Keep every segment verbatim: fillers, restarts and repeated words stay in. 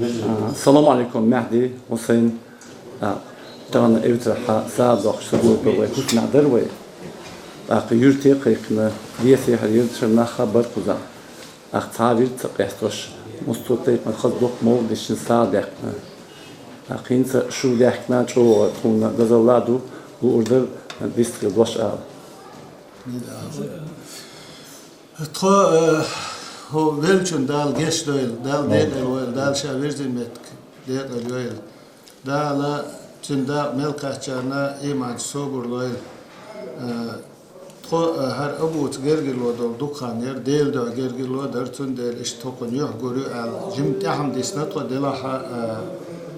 А, салам алейкум, Мехди, Хусейн. А, тахана эвтархьа сагӀа дохуш са гурба вай, хӀусамехь дара вай. ТӀаккха юрте кхайкхина, десехьара ердашара нах а бара кхузахь. ТӀаккха цхьа вирд ца къестош, массо а тайпана хаза дукха мовлид дешна сагӀа даьккхина. ТӀаккха хӀинца шу даьккхина чӀогӀа тхуна дозалла а ду, луурдар дистхила дош ала. Тхо, э, хӀо веллачун Дала гечдойла, Дала декъала войла, Дала ша вирзина меттиг декъала йойла. Дала цуьнан дакъа мел кхаьччарна иманца собар лойла. Э, тхо, э, хӀара Абуца гергарло долу дукха хан яра, Делан дуьхьа гергарло дара, цундела иштта тхо кхунна юьхь гур ю аьлла, жимма тӀаьхьа дисна тхо делахь а,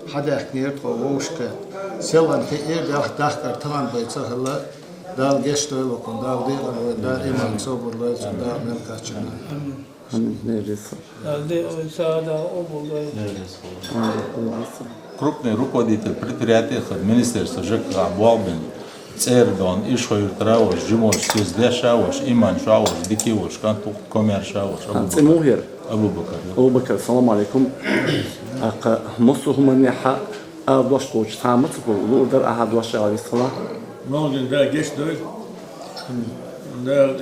э, хьадаьхкинера тхо вовшахкхетта. Селхана хиира делахь дахкар тахана бен ца хилла, Дала гечдойла кхунна, Дала декъала войла, Дала иман собар лойла цунна, Дала мел кхаьччарна. Амин. Амин. Нервица. Дала де-, ой, сагӀа Дала къобал дойла. Амин. Нервица. Крупный руководитель предприятия хир, министерство Ж К Х болх бина, цӀера дона, Ишхой-Юртара а волуш, жима волуш, соьца деш а волуш, иман чохь а волуш, дика а волуш, кӀант ву, комаьрша а волуш, А, Абу-Бакар. ЦӀе муха яра? Абу-Бакар. Абу-Бакар, салам алейкум. ТӀаккха массо а хӀуманехьа ала дош долчу цхьа а ма ца хуьлу, луурдар ахьа дош ала вистхила. Мовлидин Дала гечдойла. Дала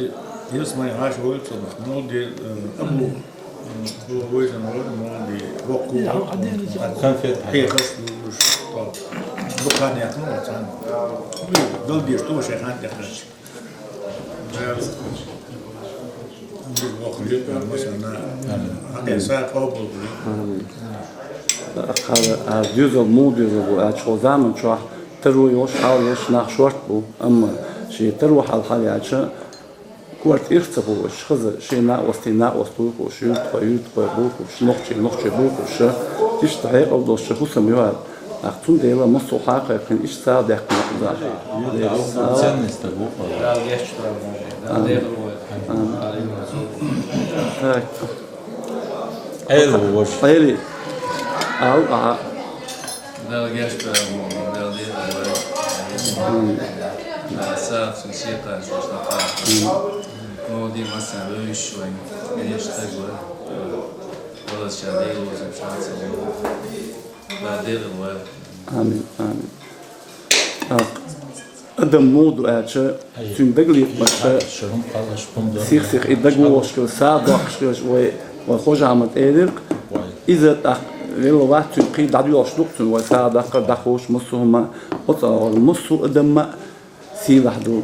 ялсамани хьаша войла цунах. Мовлиди, э, Абу, э, вайзан вара, мовлиди воккху. Конфет. Хьехаш луш, то. Дукха хан яьккхина вара царна. Дала деш ту шайн хан тӀекхача. Амин. Амин. Кхара, а, доьзал муха доьзал бу аьлча, хӀокху заман чохь таро йолуш, хьал еш нах шорта бу, амма шен таро хьал хьалаьлча, корта ирх ца бохуш, хаза шен накъостий накъост бохуш, юьртахой юьртахой бохуш, нохчий нохчий бохуш, иштта хьекъал долуш хӀусам ю хӀара. Ах, цундела массо а хьакхайкхина иштта сагӀа даьккхина кхузахь. Ценность бу. Амин. Амин. Так. Ӏели ву ваша. Ӏели. Ал, а. Дала гечдойла, Дала декъала войла. Амин. Дала сагӀа цуьнан сехьа шуьш лакхахь. Амин. Мовлиди массарна вевзаш вайн, везаш стаг вара. Валлахь, ша Дела везаш ша ца ву. Дала декъала войла. Амин, амин. Так. Адам муха ду аьлча, цуьнан дагалецамаш, сих-сиха и дагавогӀуш хилла, сагӀа доккхуш хилла вай, вай Хож-Ахьмада элира-кх. Иза тӀаккха велла вац, цуьнан кхин дӀадоьлхуш ду-кх цунна, вай сагӀа даккхар, дӀаховш, массо а хӀума, оцу массо а адамна сийлахь ду.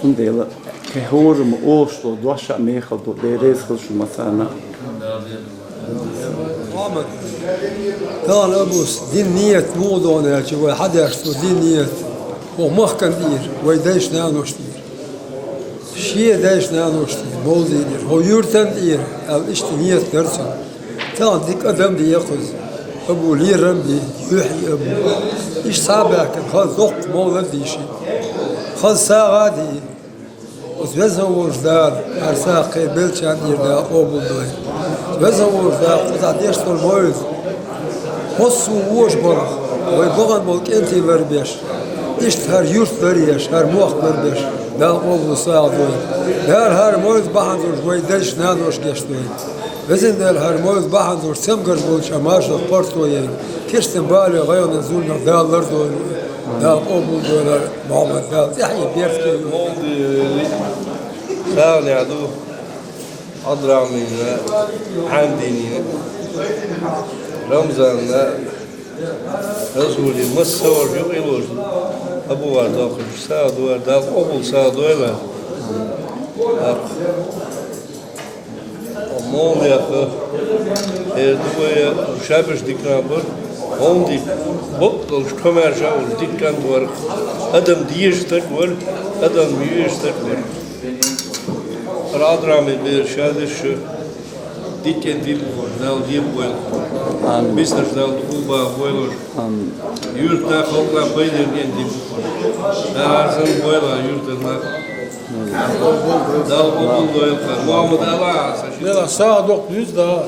Цундела кхин хӀораммо олуш долу дош а мехала ду, Дела реза хуьлда шуна массарна. Мухьаммад, тахана Абус дина нийят муха доху аьлча, вай хьадеш цо дина нийят. ХӀокху махкана дийр, вай дайша-наношна дийр. Шен дайша-наношна дийр, мовлиди дийр. ХӀокху юьртана дийр, аьлла, иштта нийят дара цуьнан. Тахана дика адам бен кхуза. Абу лерам бен, юьхь Абу. Иштта схьа а баьхкина, хаза доккха мовлид дийши. Хаза сагӀа а дийр. Оцу везан волчу Дала, хӀара сагӀа кхин беллачарна дийр Дала къобал дойла. Везан волчу Дала кхузахь деш долу мовлид. Массо а вожа болу, вай бахана болу кӀентий ларбеш. Иштта хӀара юрт ларъеш, хӀара мохк ларбеш. Дала къобал сагӀа дойла. Дала хӀара мовлид бахьана долуш вай дайша-наношна гечдойла. Везан Дела, хӀара мовлид бахьана долуш цамгарш болчу маршалла кхорто яйна. Керстан бале гӀайгӀане зуламех Дала лардойла. Дала къобал дойла, Мухьаммад, Дала тӀаьхье беркате йойла. Мовлид сагӀанехь ду Ӏадрахьмина, Ӏандинина, Рамзанна, Расулин, масса а вара юкъа йолуш, Абу вара доккхуш, сагӀа дойла, Дала къобал сагӀа дойла. Мовлид яха, э, ду вай, шабаш дика нах бара, хӀунда бакъдолуш комаьрша а волуш дика кӀант вара, адам дезаш стаг вара, адам везаш стаг вара. Ӏадрахьмин бер ша дерш, дитина дин бу хӀара, Дала дин бу вайна. Амин. Бисарш Дала дукха бан бойла. Амин. Юьртда халкъа пайденна дин бу хӀара. Дала хӀара санна бойла юьртан нах. Дала къобал дойла хӀара. Мухьаммад, Аллах, аса ши. Мела сагӀа доккха дуьйцу Дала.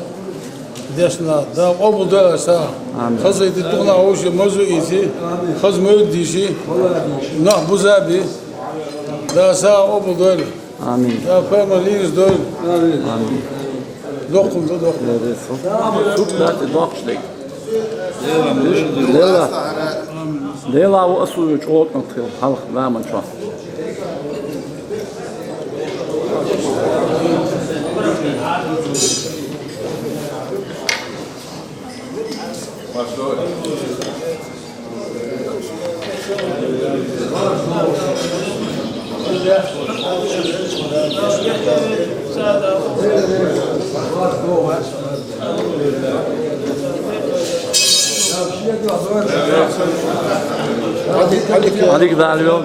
Дешна, Дала къобал дойла сагӀа. Амин. Хаза ити тухна овши мазу ити, хаза мовлид дийши, нах буза а би. Дала сагӀа къобал дойла. Амин. Дала пайхамар лийраш дойла. Амин. Амин. Доккхун ду, доккхун. Суп дати доккхуш дайта. Дела, Дела ву асу чӀоагӀа тхел хьалха ламан чохь. Hadi gidelim yol.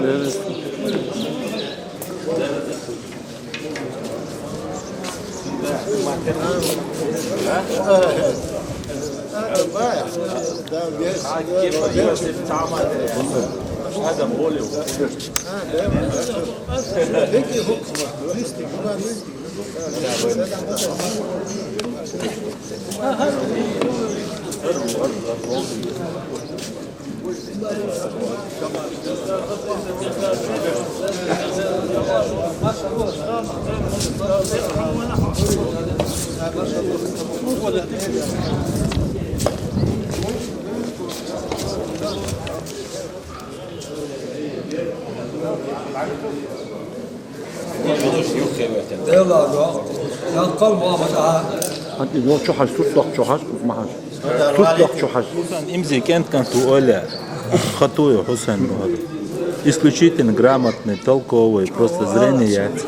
Дела го. Ялкъал Мухьаммад а. Хьан и йолчу хьажа, сус доккхучу хьажа, кхуза ма хьажа. Сус доккхучу хьажа. Хьусайн имзи кӀент-кӀант ву ойла. Хатуев Хьусайн бу хӀара. Исключительно грамотный, толковый, просто зрение яц.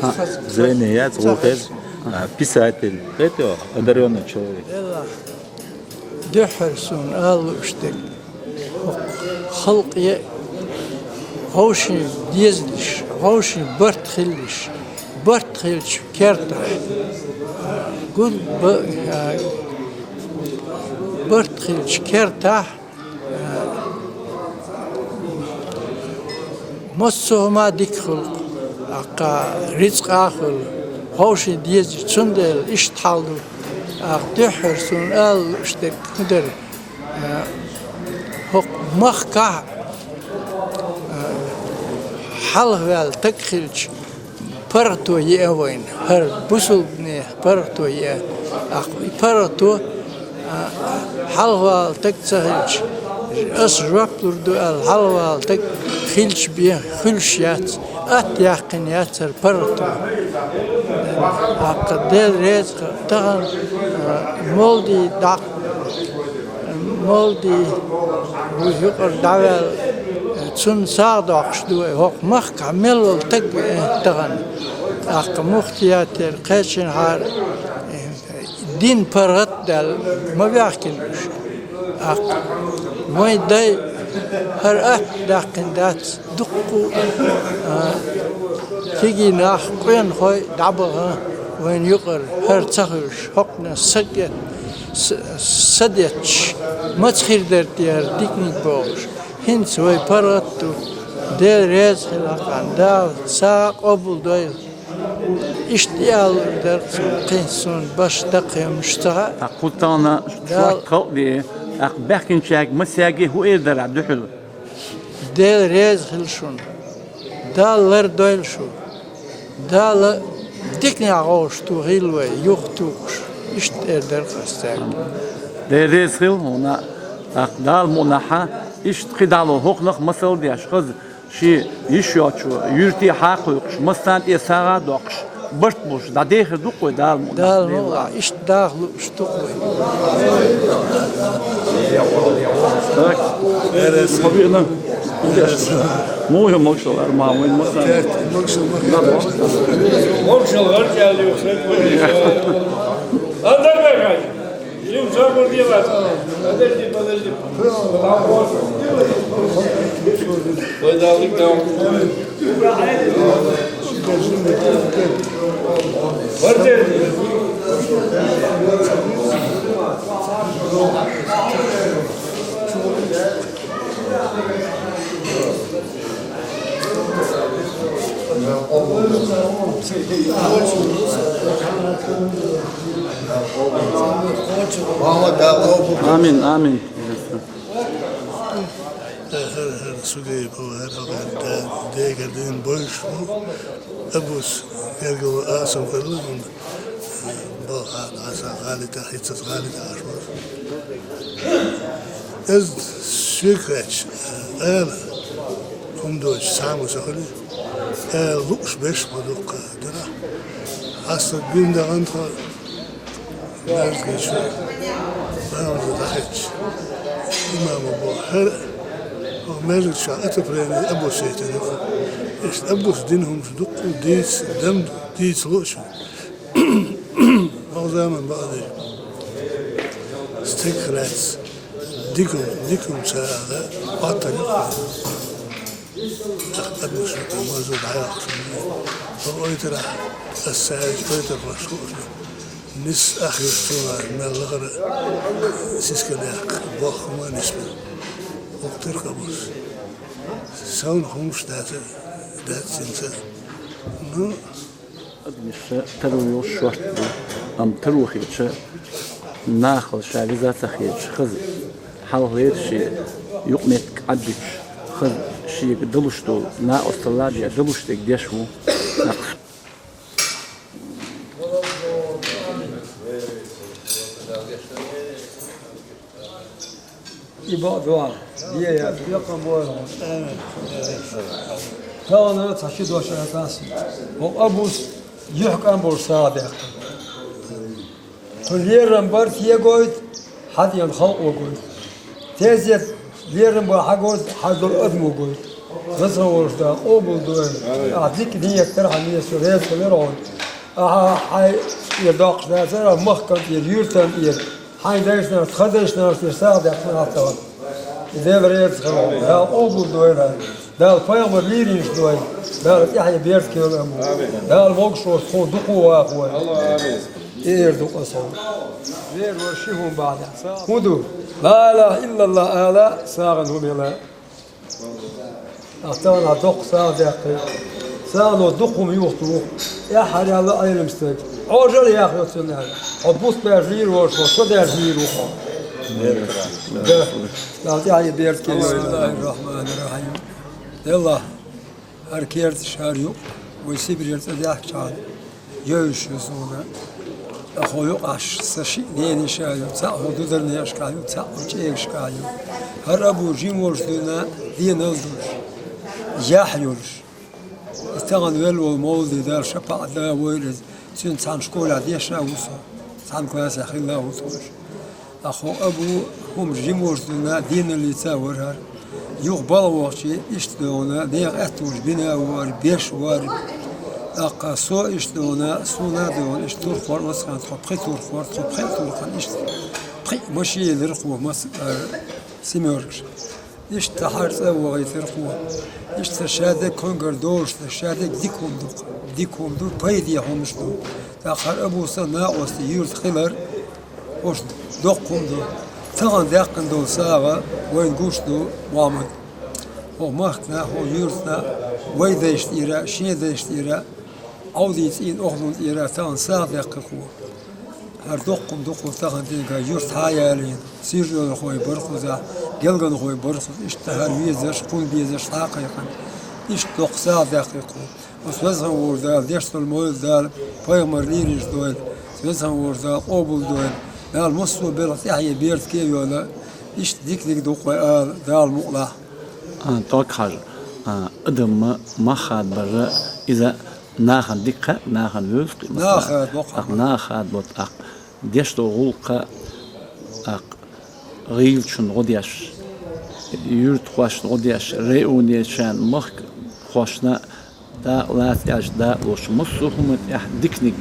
Зрение яц, гӀо хеза. А, писатель. Знаете, одарённый человек. Дуьххьара суна ала лууш дерг, халкъе вовшийн дезалаш, вовшийн барт хилалаш, барт хилча кертахь, гу-, ба-, а, барт хилча кертахь, а, массо а хӀума дика хуьлу, тӀаккха рицкъа а хуьлу, вовшийн дезалаш, цундела иштта хьал ду. ТӀаккха дуьххьара суна ала лууш дерг хӀун дара? Э, хӀокху махкахь, э, хьалхаваьлла стаг хилча, паргӀато еа вайна, хӀара бусулбане паргӀато еа. ТӀаккха и паргӀато, э, хьалхаваьлла стаг ца хилча, ас жоп лур ду аьлла, хьалхаваьлла стаг хилча бен, хуьлуш яц, атта яьккхина яц хӀара паргӀато. ТӀаккха Дела реза хила, тахана, э, молди дӀа Молди ву юкъара дӀаваьлла, цунна сагӀа доккхуш ду вай, хӀокху махкахь мел волу стаг веана тахана. ТӀаккха муфтиятера кхечанхьара дин паргӀат а даьлла, ма ваьхкина уьш. ТӀаккха вайн дай хӀара атта даьккхина дац. Дуккха а, кегий нах, къонахой дӀабаха вайна юкъара, хӀара ца хуьлуш, хӀокхунах сагет-, с-, садетташ, маца хир дара те хӀара диканиг бохуш. ХӀинца вай паргӀат а ду, Дела реза хила хьан, Дала ца къобалдойла. Иштта и алур дара цунна, кхин суна баш даккхий хӀуманаш ца хаьа. ТӀаккха кху тахана Дала шорта халкъ де, тӀаккха баьхкинчаьрга масеге хӀун эр дара дуьхьал? Дела реза хила шуна. Дала лардойла шу. Дала диканехь гӀовшто хила вай, юхатухуш. Иштта эр дара ас цаьрга. Дела реза хила хьуна, тӀаккха Дала мукъ лахь, иштта кхидӀа а хӀокхунах масал деш, хаза шен йиш йоцучу юьртехьа а кхойкхуш, массарна тӀе сагӀа а доккхуш, барт болуш дӀадехар ду-кх вай Дала мукъ лахь. Дала мукъ лахь, иштта даха лууш ду-кх вай. Так. Хьо веана. Муха могушалла ар ма вайн массарна. Могушалла гӀарчӀ аьлла юха сайн вай. Андар бай хьажа. Жим, забур делать. Подожди, подожди. Ой, да, да. Подожди. Амин, амин. Хьо, хьо, хьо, сугий, хьо, хьо, хьо, де-, дегар дин бойш ву. Абус, гергала асал хилла, бо, а, аса, гӀалита, хӀицас гӀалита, аш ву. Из соьга хаьттича, ала хӀума доацаш цхьа хӀума ца хилча, ала лууш берш ма дукха дара. Хьастаг бина даханта маьждиге чу, бамаза дӀахаьттача, имама боху: «ХӀара, хӀокху маьждига чохь отопление обрушение ю-кх. Иштта обруши дина хӀумаш дуккха дийца, дам дийца луучу». Вокху заман бакъдерг стаг лаьцна дика, дика хӀума ца ала, хӀоттар ю-кх. ТӀаккха адамаш ма зуда хьаяккхаш. Хьо ойтарахь, аса ца аьлча, ойтархошка хууш ду. Нисса ахьа йолуш цунах мел лахара сискал яккха, боху хӀума а нисбелла. Вукху тера къа бус. Севнах хӀумаш дац, дац цуьнца. Ну, Адамаш таро йолуш шорта ду, амма таро хилча, нахала ша веза ца хеташ хаза, хьалхалера шен юкъаметтиг Ӏадбуьтуш, хаза шега далуш долу, накъосталла а бен далуш дерг деш ву. И бакъ дуьхьал, е яц, бекхам бойла. Тахана цхьа ши дош аса. ХӀокху Абус юьхькӀам болуш сагӀа даьккхина. Кху лерам бар те гойту, хьан тӀена халкъо гойту. Тезет лерам бар хьан гойту, хьан долу адамо гойту. Веза волуш Дала къобал дойла. Ахьа дика ниет тара хьан, Дела реза хилира хьуна. Ахьа хьайн тӀера доккхуш дацара, махкана тӀера, юьртана тӀера. Хьайн дайшнаш, тхан дайшнаш тӀера сагӀа даьккхина ахь тахана. И Дела реза хила хьуна. Дала къобал дойла. Дала пайхамар лийринаш дойла. Дала тӀаьхье беркате йойла амма. Дала могуш волуш тхуна дукха ваккха войла. И эр ду къа со. Вер вара ши хӀума бахьана. ХӀун ду? Ла илаха иллаллах ала, сагӀина хӀума яла. Ахь тахана доккха сагӀа даьккхи. СагӀано дукха хӀума юхатуху. ТӀаьххьара яьлла Ӏелам стаг. Ӏожалла яхйо цунна аьлла. Хьо бус баьржа лийр волуш ву, со даьржа лийр ву хьо. Да. Дала тӀаьхье беркате йойла. Бисмиллахир-рахманир-рахим. Делахь, хӀара керта шар ю, вай Сибрера цӀа даьхкичахьана. Йовзуш ю суна. Ткъа хьо юкъахь сан шиъ ненаш а ю, цхьаъ хьо дударнешкахь ю, цхьаъ хьо чӀегашкахь ю. ХӀара Абу жима волуш дуьйна денал долуш, яхь йолуш. И тахана велла волу Мовлади, Дала шапаӀат дойла иза. Цуьнан цхьана школехь дешна а ву со, цхьана классехь хилла а ву тхуна. Ткъа хӀокху Абу хӀума жима волуш дуьйна деналлица а вара хӀара. Юха балха вахча, иштта дуьйна, нехан аьттонаш бина а вара, беш а вара. ТӀаккха со иштта дуьйна, суна а дуьйна, иштта турхор, оцу хенахь тхо пхи турхор, тхо пхи турхана иштта пхи машина елира кхо, мас-, а, семёркаш. Иштта хӀара цӀа а вахийтира кхо. Иштта ша дерг кхуьнгара долуш ду, ша дерг дика хӀума ду, дика хӀума ду, пайде хӀуманаш ду. ТӀаккха хӀара Абуса накъостий юьртахь хилар, хӀуш доккха хӀума ду. Тахана даьккхина долу сагӀа вайна гуш ду, Мухьаммад. ХӀокху махкана, хӀокху юьртана, вай дайшна тӀера, шен дайшна тӀера, Ӏовдийца ийна охлун тӀера тахана сагӀа даьккхи кхо. ХӀара доккха хӀума ду кхо тахана дийнахь юьртахь ялийна. Сиржонхой бара кхузахь, гелганхой бара кхузахь, иштта хӀара везаш, кхунна безаш схьа а кхайкхина. Иштта доккха сагӀа даьккхи кхо. Оцу веза волчу Дала деш долу мовлид Дала пайхамар лийринаш дойла. Веза волчу Дала къобал дойла. Дала массо а белхан тӀаьхье беркате а йойла. Иштта дика-дика ду-кх вай ала, Дала мукъалахь. А, Токхьажа, а, адам мах хадабар, иза нахана дика хаьа, нахана вевза кхин, масала. Наха хадабо, тӀаккха наха хадабо, тӀаккха деш долу гӀуллакх, тӀаккха гӀийлачунна гӀо деш, юьртахошна гӀо деш, районерчарна, махкахошна дакъа лаца аьлча дакъа луш, массо а хӀуманна тӀехь диканиг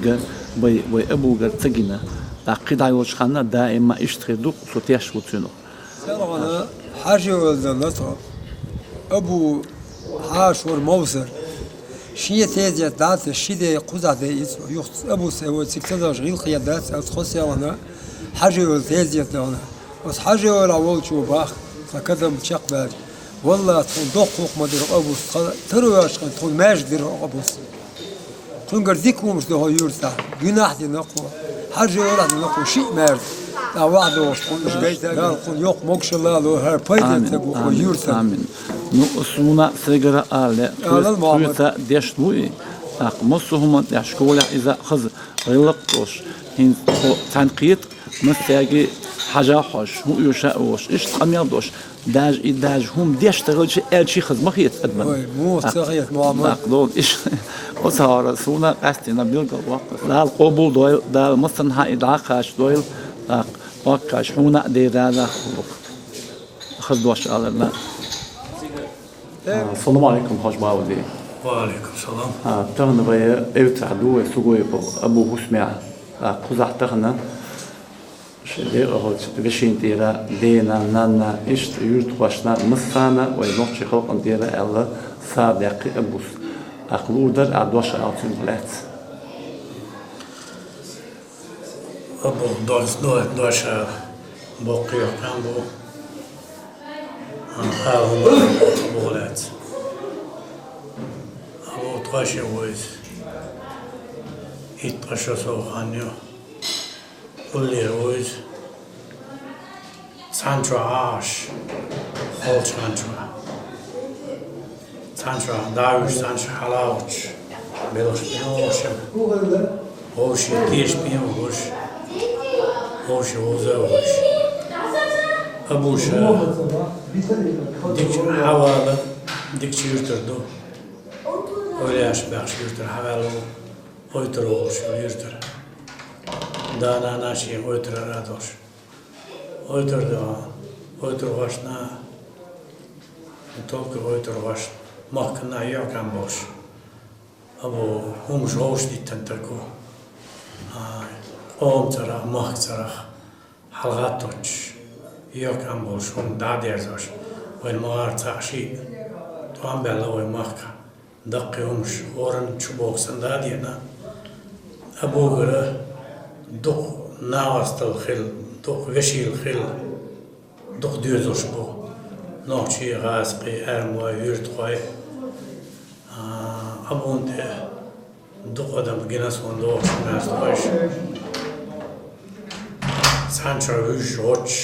вай, вай Абугара ца гина. ТӀаккха кхидӀа йолчу ханна даима иштта хир ду, со теш ву цуьнах. Селхана хьажа вевлла тхо. Абу хьаша вара Мовсар. Шен тезет дӀа а тесна, ши де кхузахь дайина цо. Юха Абу сай вай цига ца дахча гӀиллакх хетадац, аса тхо селхана хьажа вевлла тезет дахана. Аса хьажа вевлла волчо бах, тхан кадам чекхбаьлча. Валлахь, тхуна доккха гӀуллакх ма дира Абус, тхан таро йоцчу хенахь тхуна маьждиг дира Абус. Кхуьнгара дика хӀуманаш ду хӀокху юьртахь, гуьнахь дина кхо, хьажа валахь дина кхо, шиъ маьрда. ТӀаккха ваьхьа догӀуш кхунна уьш гайтарна, Дала кхунна йоккха могушалла а лойла, хӀара пайда а ца гу кху юьртана. Амин. Ну, суна сайгара а ле, тхоьца дешна ву и, тӀаккха массо а хӀуманна тӀехь школехь иза хаза гӀиллакх а долуш, хӀинца тхо цхьаьна кхета, массаьрга Хьажа хьожуш, хӀун оьшу а оьшуш, иштта къамел дош, даже и даже хӀума деш тахалча аьлчи хаза ма хета адамна. Ой, муха ца хета, Мухьаммад? ТӀаккха долу иштта, оцу хьара суна къаьстина билгал ваккха. Дала къобал дойла, Дала массанхьа и дӀакхача дойла, тӀаккха ваккхаш хьуна а дера нах хаза дош аларна. А, салам алейкум, хьожа Баудий. Ва алейкум салам. А, тахана вай эвтахь ду вай Сугоев Абу хӀусамехь. А, кхузахь тахана шен декъахочу вешин тӀера, дена, нанна, иштта юьртахошна, массарна вай нохчийн халкъана тӀера аьлла, сагӀа даьккхи Абус. Ахь луур дара ахь дош ала цуьнга лаьцна? Абу дош, дош, дош ала боккха йоккха бу. Ала хӀума бу лаьцна. Абу тхоьше ву иза. Итт ткъа шо сов хан ю. Уллера ву иза. Цхьана чохь Ӏаш, холчу хана чохь. Цхьана чохь дӀа а вуьйш, цхьана чохь хьала а гӀуттуш. Белхаш бен вовшийн. Вовшийн теша бен вовш. Вовшийн вовза а вовш. Абуша дикачу хьавала, дикачу юьртара ду. Ойла еш баьхча юьртара хьаваьлла ву. Ойтар волуш ву юьртара. Да-нана шен ойтарара а долуш. Ойтар ду, ойтархошна, не только ойтархошна, махкана а йоккхам болуш. Абу хӀумаш вовшах диттина стаг ву. А, къоман цӀарах, махка цӀарах хьалагӀаттош, йоккхам болуш, хӀума дӀа а дерзош, вайн магӀар цхьаъ шиъ, тӀом баьлла вайн махка. Даккхий хӀумаш хӀоранна чу боху санна да а деана, Абугара дукха нагӀастал хилла, дукха вешийла хилла, дукха доьзалш бу. Нохчий, гӀазкхий, аьрмой, юьртахой. А, Абуна тӀе дукха адам гина суна дохуш, маьрстхойша. Цхьана чохь вуьжуш гӀоттуш,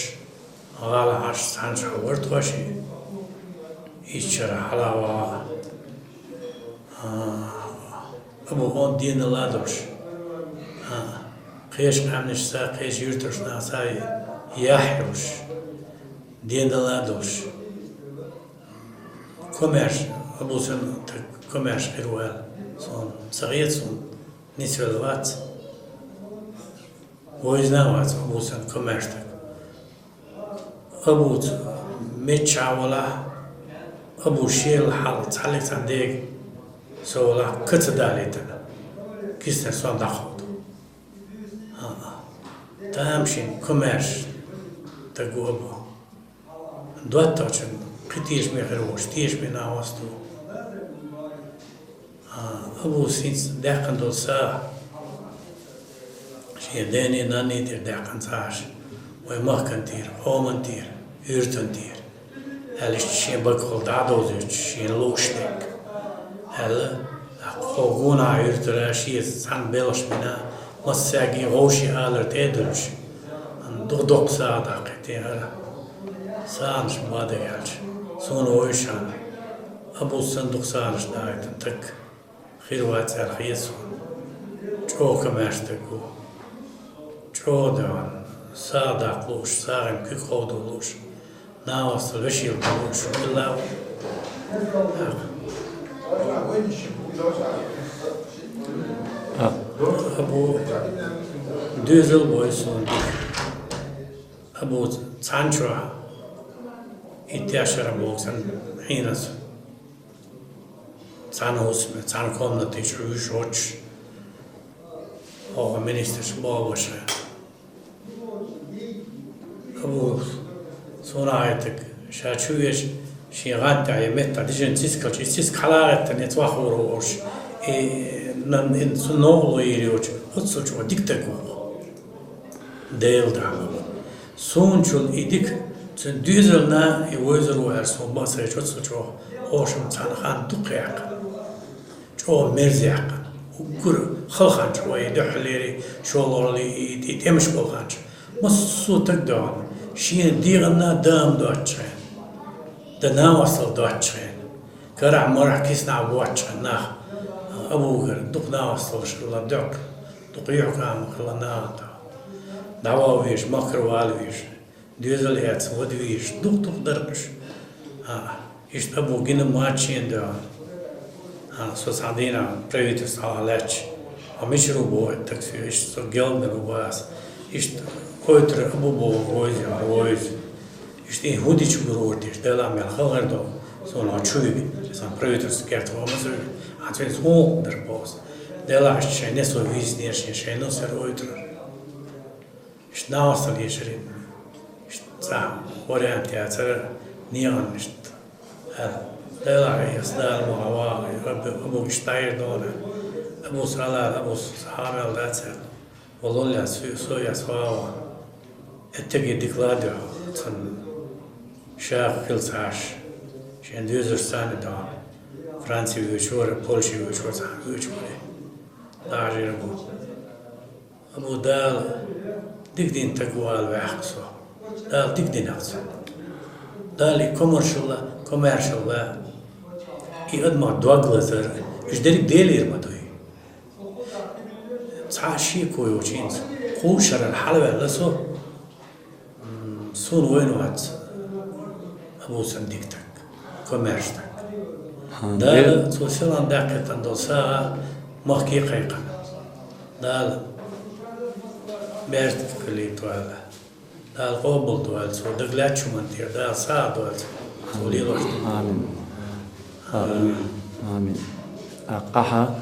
гӀала Ӏаш, цхьана чохь вара тхойшиъ. Ишттачара хьала а ваха. А, Абу хӀун денал а долуш. А, кхечу къаьмнашца, кхечу юьртаршца яхь йолуш. Денал а долуш. Комаьрша, Абу санна стаг комаьрша хир ву аьлла, суна ца хета, суна нисвелла вац. Вевзина а вац Абу санна комаьрша стаг. Абуца миччахь а валахь, Абу шел хьалха цхьаллиг цхьана дега со валахь, каца далийтина, киснара сон дӀакховду. ХӀаъ. Тамашийна комаьрша стаг ву Абу. ДоттагӀчун кхин тешаме хир волуш, тешаме нагӀост ву. А, Абус хӀинца даьккхина долу сагӀа шен дений, нанний тӀера даьккхина ца Ӏаш, вайн махкан тӀера, къоман тӀера, юьртан тӀера. Аьлла, иштта шен багахула дӀа а довзуьйтуш, шена лууш дерг. Аьлла, тӀаккха кхо гонахьа юьртара шеца цхьаьна белхаш бина, массаьргий гӀовший алар тӀе а дуьллуш, дукха-дукха сагӀа даккхийтина хӀара. СагӀанаш ма бадаьлча, суна вуьйш хьан, Абус санна дукха сагӀанаш даккхийтина стаг хир вац аьлла хета суна. ЧӀогӀа комаьрша стаг ву. ЧӀогӀа деван, сагӀа даккха лууш, сагӀина куьг кховдо лууш, нагӀостал вешийла лууш, хилла а ву. Абу доьзал бой суна дика. Абу цхьана чохь, и тешара боху санна, хьийна со. Цхьана хӀусаме, цхьана комнате чу вуьжуш гӀоттуш, хӀокху министрша боху башха. Абу, суна хьайтаг, ша чу веш, шен гӀантехь я меттахь дижина цискалчу, и циска хьалагӀеттина, я цвахур волуш, и нан ин цу новкъа ло йийр йоцуш, оццул чӀогӀа дика стаг ву. Дела дама. Суначул и дика, цуьнан доьзална и вевзар ву аьлла, суна бан ца хеташ, оццул чӀогӀа хьошам цхьана хан дукха яьккхина. ЧӀогӀа мерза яьккхина. Уггар хала хан чу вай дуьххьалера, шолгӀалла и, и, и тӀемаш болу хан чу. Массо а стаг доьгӀна. Шена дегӀанна дама доцчу хенахь. Дан нагӀостал доцчу хенахь. Карахь-марахь киснахь воцчу хенахь нах. Абугара дукха нагӀосталш хилла, доккха, дукха юьхькама хилла нагӀана тӀехь. ДӀавала везаш, махкара вала везаш. Доьзал эца, вада вийраш, дукха-дукха дара уж. А, иштта Абу гина мачен доьгӀна. А, со цхьан дийнахьа правительство хьалха лаьтташ. Хьо мичара ву боху аьлла, таг соьга, иштта со гелгнара ву боху аз. Иштта ойтар Абу боху вовза, вовза. Иштта и хӀун дича гур вара деш, Дала мел хала хир ду, суна хьо чу вига. Сан правительство керта хӀума ца вига. Хьан цуьнца хӀун дар боху. Дала иштта шайн несо вийцинера шен, шайн нус яра ойтар. Иштта нагӀостал ешарин. Иштта цхьа вариант яцара, негӀан иштта. Аьлла, Дала хьехас, Дала ма хьавагӀа, Абу, Абу иштта дӀайир дона. Абус хьалара, Абус хьа мел дац аьлла. Валлалла, со, со яц вагӀа. Эттаге дика ладоьгӀу, цхьана шаха хила ца Ӏаш. Шен доьзалш цхьана дона. Франци воьдуш вара, Польши воьдуш вара, цхьана воьдуш вара. ДӀахьажийра Абу. Абу, Дала дика дина таг ву ала ваьхна со. Дала дика дина-кх цунна. Дала и комаршалла, комаьршалла, и адамах дог лазар, уьш дерриг Делера ма дуй. Цхьа а шеко йоцуш хӀинца, кхузткъа шарара хьалаваьлла со. М, суна вайна вац Абу санна дика таг, комаьрша таг. ХӀан, Дала цо селхана даккхийтина долу сагӀа махке кхайкхина. Дала беркате хилийта вайла. Дала къобалдойла цо даг лаьттачу хӀуманна тӀера, Дала сагӀа дойла цо лелош долу. Амин. Амин. Амин. Ахьа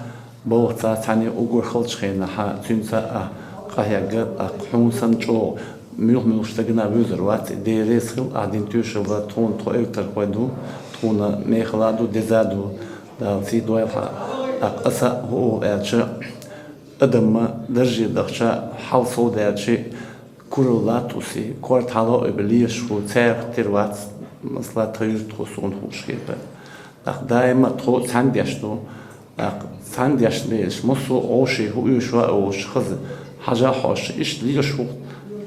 боху цхьа цхьаьна уггар халчу хенахь, цуьнца а къахьегна, а хьуна санна чӀогӀа муьлхха-муьлххачу стагана вуьзур вац, Дела реза хила, ахьа дина тоьшалла тхуна тхо эвтархой ду, тхуна мехала а ду, деза а ду, Дала сий дойла хьан. ТӀаккха аса а хӀун олу аьлча, адамна дарже дахча хьал сов даьлча, куралла латта уси, корта хьала а ойба лелаш хӀу, цаьрга тера вац, масала, тхан юьртахо суна хууш хетара. ТӀаккха даима а тхо цхьаьна деш ду, тӀаккха цхьаьна деш лелаш, массо а гӀовший хӀун оьшу а олуш хаза, хьажа а хьожуш, иштта лелаш хӀу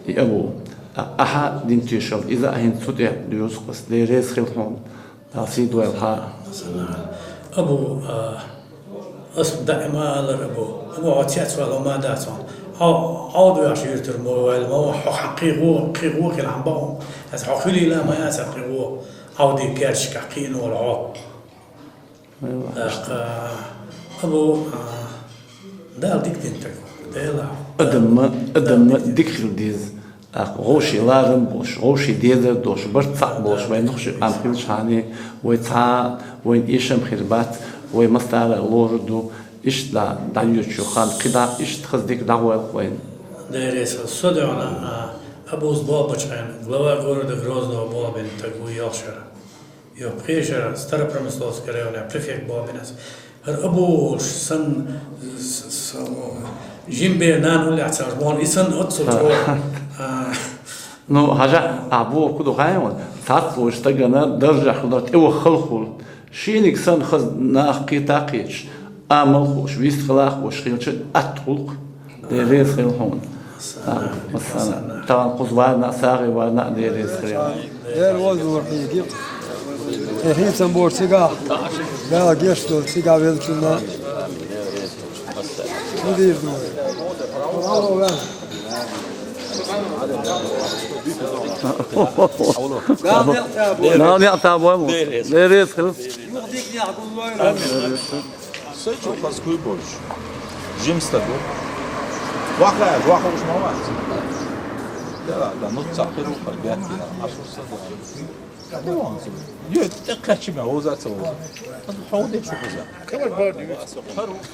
и Абу. ТӀаккха ахьа дина тоьшалла, иза а хӀинца цу тӀе доьзу-кх ас, Дела реза хила хьуна. Дала сий дойла хьан. Абу, а, ас даима алар Абу. Абу, хьо цецвала ма дац хьуна. Хьо, хьо доьхуш юьртара ма ваьлла, ма ваьлла, хьо хьан кхин гӀо, кхин гӀо хила хьан боху. Аса хьо хуьлийла ма яцара кхин гӀо. Хьо дика кечкахь кхин волу хьо. ТӀаккха, Абу, а, Дала дика дина таг ву, Дела. Адамна, адамна дика хила деза. ТӀаккха гӀовший ларам болуш, гӀовший дезар долуш, барт цхьаъ болуш, вайн дукхачу къам хилчхьана, вай цхьа, вайн эшам хир бац, вай массара а лорур ду, иштта дӀа, дӀайоьдучу хан, кхидӀа, иштта хаза дика дӀагӀойла вайна. Дера, со дуьхьал, а, Абус болх бечу хенахь, глава города Грозного болх бина таг ву ялх шара. Йо, пхи шара Старопромысловский районехь префект болх бина ас. ХӀара Абу санна, с-, с-, жимбер нана уллехь цара боху, и санна оццул чӀогӀа. А. Ну, хьажа, а боху ду хаьий ван, цхьацца волчу стагана даржехь хилар тӀеваха хала хуьлу. Шениг санна хаза нах кхета а кхеташ, амал а хууш, вист хила а хууш хилча, атта гӀуллакх. Дела реза хила хьуна. Массарна. Тахана кхуза варна а, сагӀина варна а Дела реза хила. Дела вовзалур хьоьга. Хьайн хьийсам бора цигахь. Дала гечдойла цигахь веллачунна. Шу дийр ду вай. Нана неӀ та бой мо. Дела реза хила. Юха диканехь гуллойла. Сайн чу хаза куй болуш. Жимста бу. Ваха, ваха уж ма вац. Дела, да, ну, цхьа кхин рухар бетта, а шуьца да. Ка де ван цу? Ю, тӀе кхачи ма, вовза ца вовза. Хьо де шу хаза.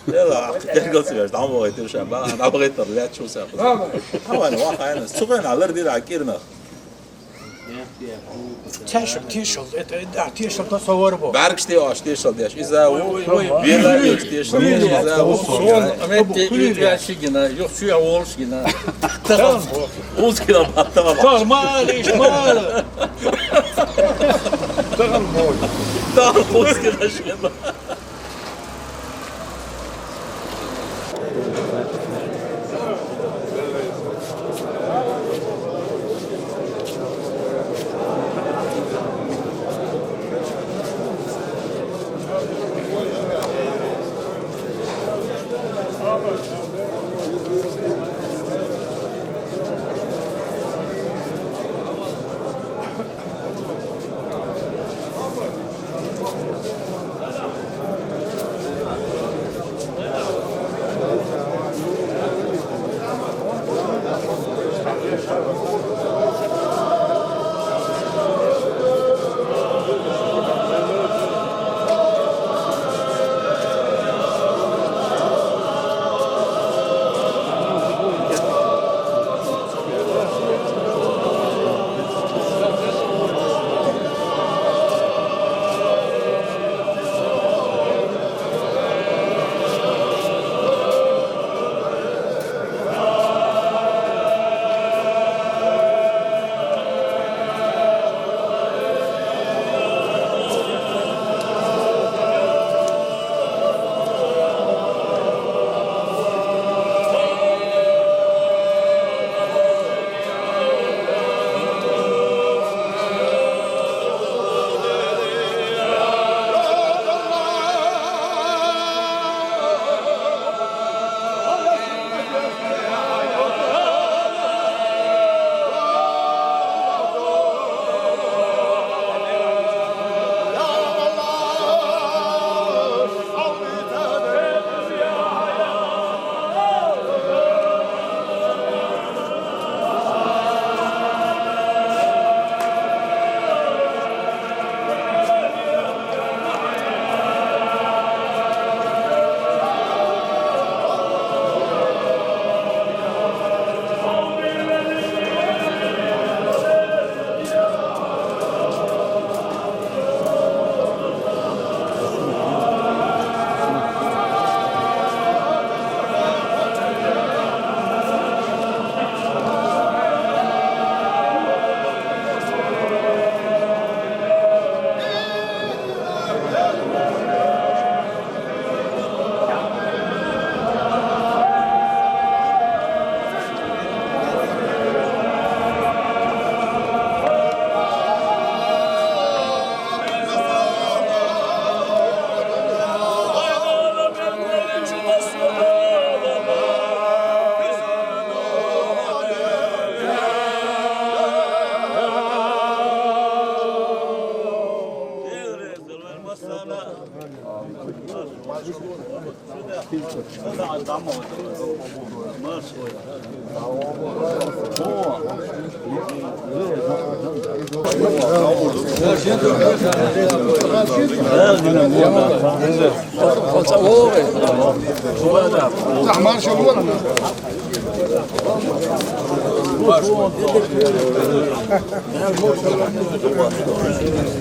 Дела, дергал ца веш, дӀа ма вай, тиша, ба, дӀа ма гӀайтар, лаьт шу ца хаза. Хьаван, ваха, айна, цу гӀена, лар дира, кирна. Тешал, тешал, это, да, тешал, то со варбо. БӀаьргаш де ош тешал деш. Иза ву. Ой, ой, ой. Вела еш тешал деш. Иза ву. Сон, аметте, ит вяши гина, йох чу я волш гина. Таган. Уз гина, таган. Таган, малиш, мал. Таган бой. Таган уз гина шина.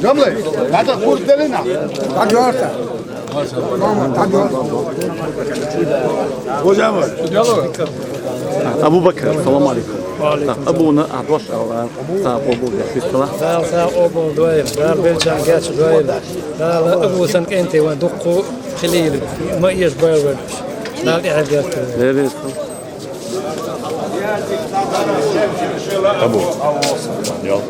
Gamle, nada kurdelina. Hocam. Abu Bakr, salam aleykum. Abu ne? Ardoş, sağ ol, bu yaşlı. Sağ ol, sağ ol, bu doyum. Sağ ol, belçam geç doyum. Sağ ol, bu sen kente ve dukku hilil. Ma iş bayır. Sağ ol, ihtiyat. Neresi? Abu. Yol.